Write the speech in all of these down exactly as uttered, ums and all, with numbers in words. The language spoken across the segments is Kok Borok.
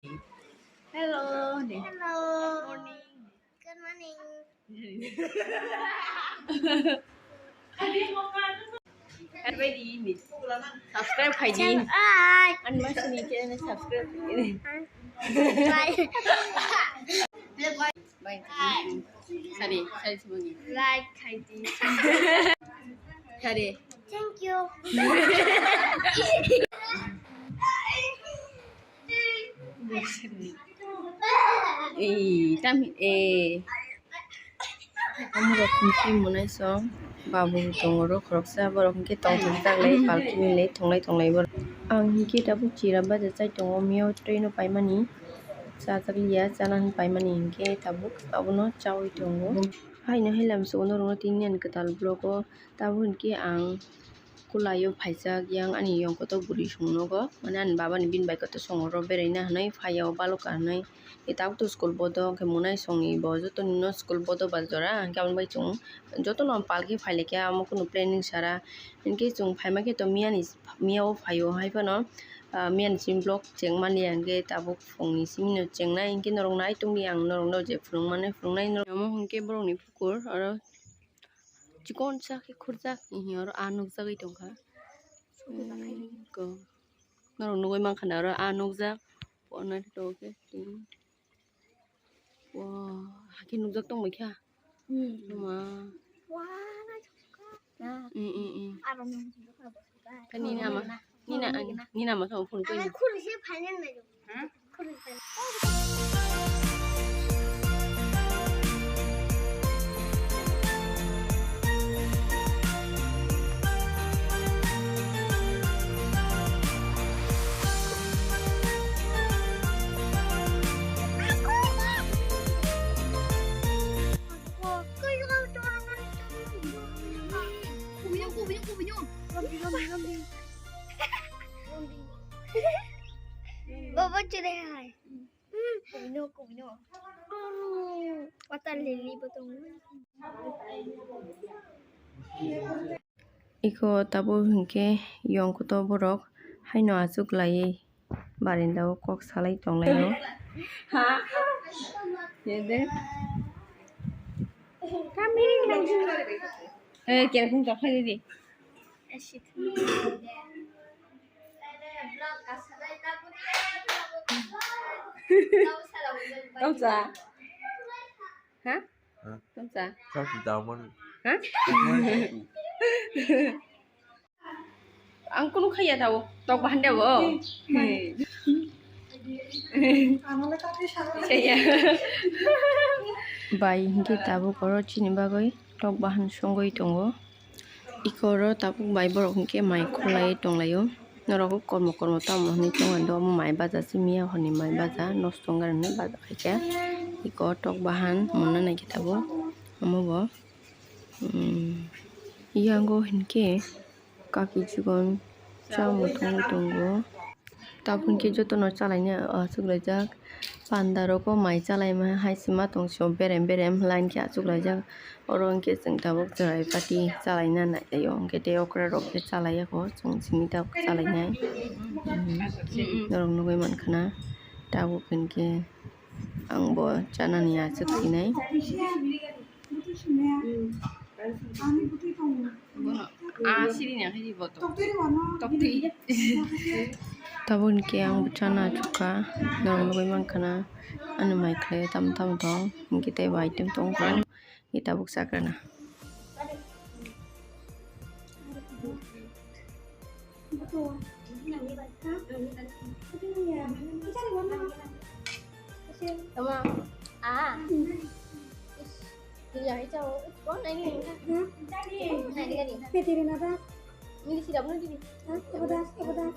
Hello. Hello. Morning. Good morning. Subscribe khai di. Channel, ai. Ani masini channel subscribe khai di. Bye. Bye. Sari, sari sibungi. Like khai di. Sari. Thank you. Ee, tam, ee. Amorok hwnkhe monai song babu tongo oro khoroksa, borok hwnkhe tongthok jak lai, palki lai, thonglai thonglai borok. Ang hwnkhe tabuk chira baja chai tongo, miyao twino paimani, chajak liya, chana hwn paimani hwnkhe tabuk abono chaui tongo. Haino hailam sugo norokno tini ani kwtal vlog o, tabuk hwnkhe ang Kulai o phaijak yang ani yong kotor bwrwi song nogo, mane ani baba ni bini bai kotor song oro beraina hinwi phai ya o baloka hinwi. Tabuk to school bodo hwnkhe monai song ni bo joto ni no school bodo ba jora hwnkhe aboni bai chwng joto no palki phai lai khe amo kunu planning sara hinkhe chwng phaima khe to miya ni miya o phai o hai phano miya ni simi vlog cheng mani ya hinkhe tabuk phung ni simi no cheng nai hinkhe norok nai tong di ang norok no je phwrwng mani phwrwng nai norok omo hinkhe borok ni pukur oro. Chikon sa khe khurjak, ehe, oro aa nukjagwi tongkha. Ko, norok nugwi mankha na, oro aa nukjak. Bo naithotok khe tini. Bo hakhe nukjak tongbai kha. Hmm. Toma. Wah, naithotok kha. Mm, mm, mm. Khe nini ama, nini, nini ama khe phone khe. Khuri se final nai. Baba, chere hai. Kubino, kubino. Water lily bo tongo. Iko tabuk hinkhe yong kotor borok haino achuk laiwi barenda o kok salai tonglaio. Ha? Yede. Kami. Eh, kira kung kaphai di. Tongsa. Ha? Ha? Tongsa. Chakni damani. Ha? Ang kunu khaya tao. Tok bahan dia bo. Bai hinkhe tabuk oro chini bagwi tok bahan songwi tongo. Iko oro tabuk bai borok hinkhe mai khulai tonglaio. Norok kormo kormo tamo hinwi tongmani do, omo mai baja simi ya horni mai baja nosto wngya hinwi baja khaikhe. Iko tok bahan monna naikhe tabuk omo bo. Yango hinkhe kaki chikon cha muthungwi tongo. Tabuk hinkhe jotono chalaina achuk laijak. Panda rogo mai chalaima hai se ma tong sio berem berem line khe achuk laijak. Oro hinkhe chwng tabuk chwrai party chalaina nailaio, hinkhe tei okra rok khe chalaiya kho, chwng simi tabuk chalainai. Norok nugwi mankha na tabuk hinkhe ang bo chanani achuk sinai. Bono, ah, siri ni akhai di boto. Toktwi. Tabuk hinkhe ang bwchana achukha, norok nugwi mankha na, ani mai khlai tamo tamo tong, hinkhe teibo item tongkha, hinkhe tabuk chakrana. Tama, ah. Iya, itu. Oh, naik ni. Naik ni. Peti rina da. Ini siap ni. Hah? Apa dah? Apa dah?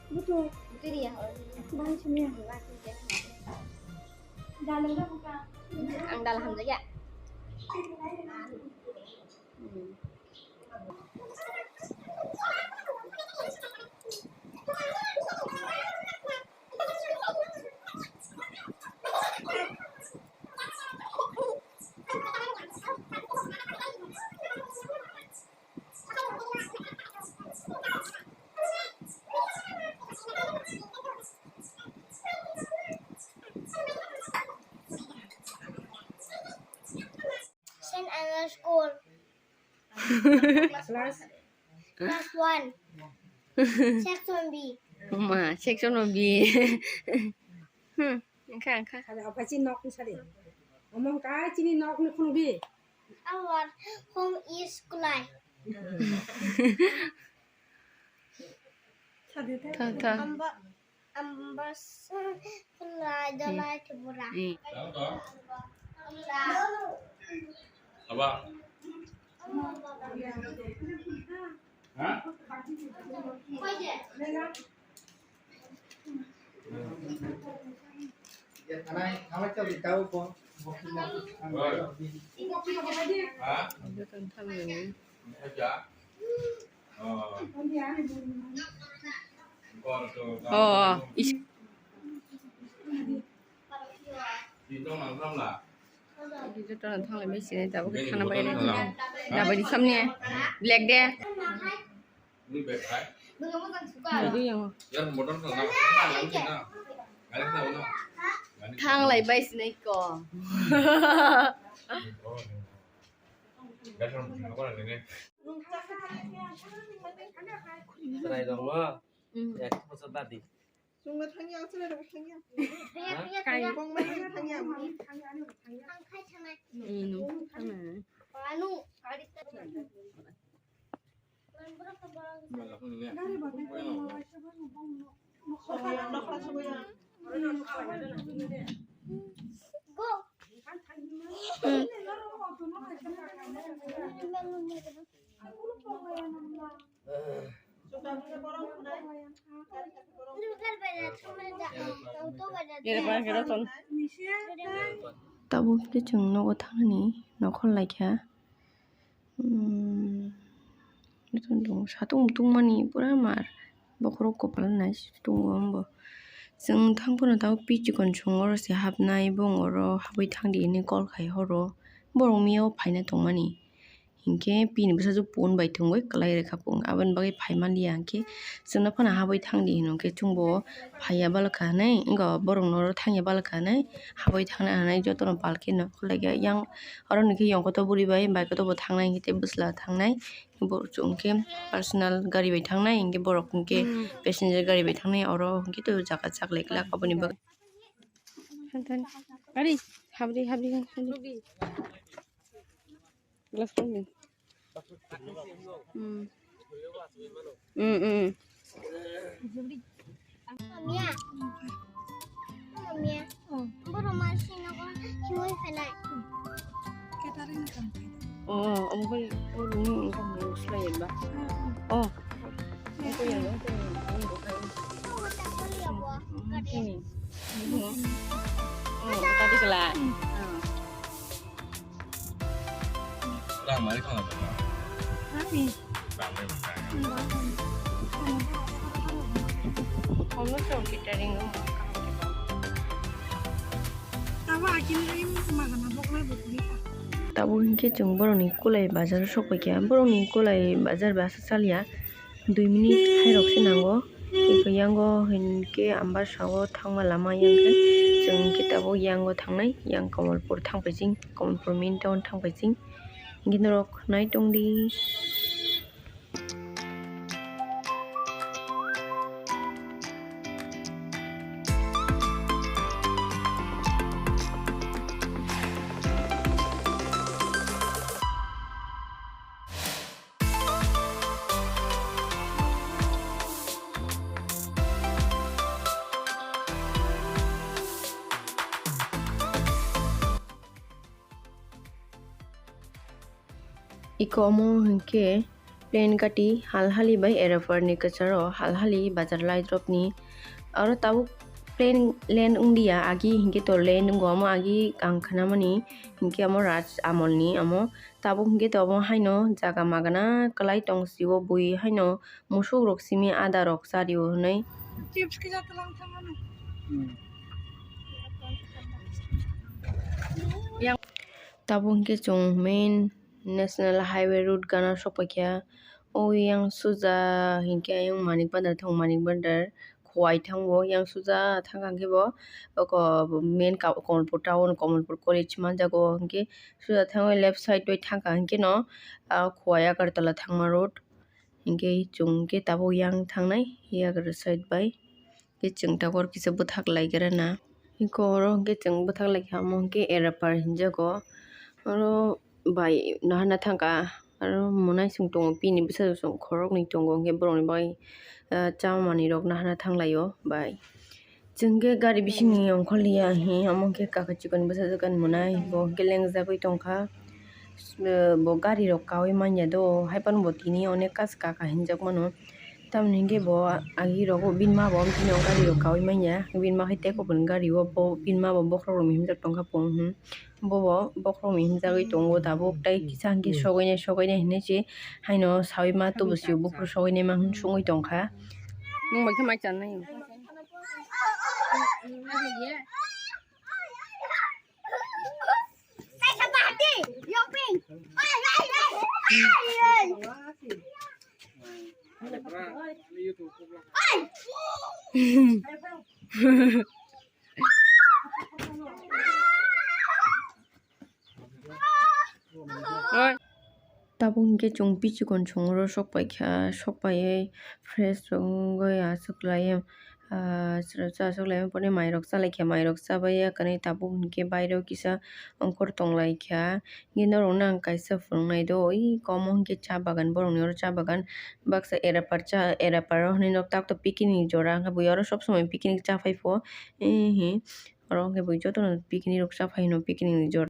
Betul. Betul ya. Bang sini. Dalam dah buka. Ang dalam hamzah ya. Class? Class one. Section B. Ma, section B. Hmm, engkha, engkha. Sari, apa sih nok ni sari? Ngomong ka chini nok ni khunu bi. Our home is Kulai. Tha, tha. Amba, amba, Kulai, Dalai, Tripura. Eh. Amba. Oh, is- Jotono thanglai bai sini, tabuk khe thangna bai nai. Dabadi samni black de. Video yang. Thanglai bai sini ko. Chwrairokno ek bosor badi. Chwngno thangya, chwrairokbo thangya. Thangya, thangya, thangya. Bongma thangya. Thangya, thangya. Thangkhai thangnai. Anu, thangna. Anu, gari ta. Gari ba. Nokla, nokla sobo ya. Go. Tabuk khe chwng nogo thangnani nokhor laikha. Umm, satung tungmani pura mar. Bokhorok kopal nai se tongo, ambo chwng thang phano tabuk pi chikon chwng oro se hapnai, bong oro habwi thangdi hinwi call khai horo. Borok miyao phaina tongmani. Hinkhe pini bwsajwk phone bai thwngwi kwlai rwkha phone, aboni bagwi phai manliya. Hinkhe chwngno phano habwi thangdi hino, hinkhe chwngbo phaiya balokha hinwi, wngkha borokno oro thangya balokha hinwi habwi thangnai hinwi jotono palkhe no khwlaikha. Yang oro hinkhe yongkotho bwrwi bai bike o bo thangnai, hinkhe tei bwsla thangnai, bo chwng khe personal gari bai thangnai, hinkhe borok hinkhe passenger gari bai thangnai, oro hinkhe tei jaga chaklai glak aboni bagwi. Ari, habri, habri, habri. Glass khuldi. Hmm. Hmm, hmm. Mia. Mia. Borok ma sinogo hiwi phainai. Catering ni kam khai. Oh, omo khai, oh, rumi income ni slai ba. Oh. Omo khai ya, omo khai ya, omo khai. Omo khai ni. Oh, tadi kelak. Rang mari kang apa? Kami. Rang mari kang. Omo chowk catering room. Tabo akini lagi mo sema kana bok lai bukuni ka. Tabo hinkhe chwng borokni kulai bazar sokpaikha. Borokni kulai bazar basa salya. Dui minute hairok se nango. Eko yango hinkhe ambasao thangma lama yang khe chwng hinkhe tabuk yango thangnai, yang Kamalpur thangpaising, Kamalpur main town thangpaising. Hinkhe norok nai tongdi. Iko omo hinkhe plane gati Halhali bai Erapar ni kwcharo Halhali bazar lai drop ni. Oro tabuk plane land wngya, agi hinkhe to land wngo, omo agi ang khnamani hinkhe omo Raj Amol ni omo. Tabuk hinkhe to omo haino jaga magana kwlai tong sio, bui haino musuk rok simi ada rok chario hinwi. Chips kisa twlang thangmani. Tabuk hinkhe chwng main national highway route gana sokpaikha. O yang suja hinkhe ayang Manik Bazar thang, Manik Bazar. Khowai thango, yang suja thangkha hwnkhe bo oko main ka-, Kamalpur town, Kamalpur college manjago, hwnkhe suja thangwi left side bai thangkha hwnkhe no, ah, Khowai Agartala thangma road. Hwnkhe chwng khe tabuk yang thangnai, Agartala side bai. Hwnkhe chwng tabuk kisa bwthak lai khe rwna. Hwnkhe oro hwnkhe chwng bwthak lai kha, omo hwnkhe Erapar hinjago. Oro bai nahana thangkha, aro mwnaisong tongo, bini bwsajwk song khoroknwi tongo, hwnkhe borokni bagwi, ah, chamani rok nahana thanglaio bai. Chwng khe gari bisingni ongkhorliya hi, omo khe kaka chikon bwsajwk ani mwnai, bo hwnkhe lengjagwi tongkha. Bo gari rok kaui manya do, haiphano bo tini onek kas kaka hinjak mano. Tamoni hwnkhe bo agi rogo bini ma bo bini gari rok kaui manya, bini ma hai tei kopor ni gari o, bo bini ma bo bokhorok rok ni himjak tongkha pung, hmm. Bobo bokhorok ni himjagwi tongo tabuk, tei kisa hwnkhe sogainai sogainai hinwi se haino saui ma tubu sio buphuru sogainai ma hwn songwi tongkha. Nwng bai khe mai chanai. Tabuk hwnkhe chwng bichikon chwng oro sok paikha, sok paiwi fresh wngwi aswk laiwi, ah, chwraisa aswk laiwi mairok chalaikha, mairok chabai ya kwrwi tabuk hwnkhe bairo kisa ongkhor tonglaikha. Hwnkhe norokno ang kaisa phwrwngnaide, oi omo hwnkhe cha bagan, borokni oro cha bagan baksa Erapar cha, Erapar o hinwi nok tak tok picnic jora, hwnkhe bui oro sob somoi picnic cha phai pho, ehe. Oro hwnkhe bui jotono picnic rok cha phai hino, picnic ni jora.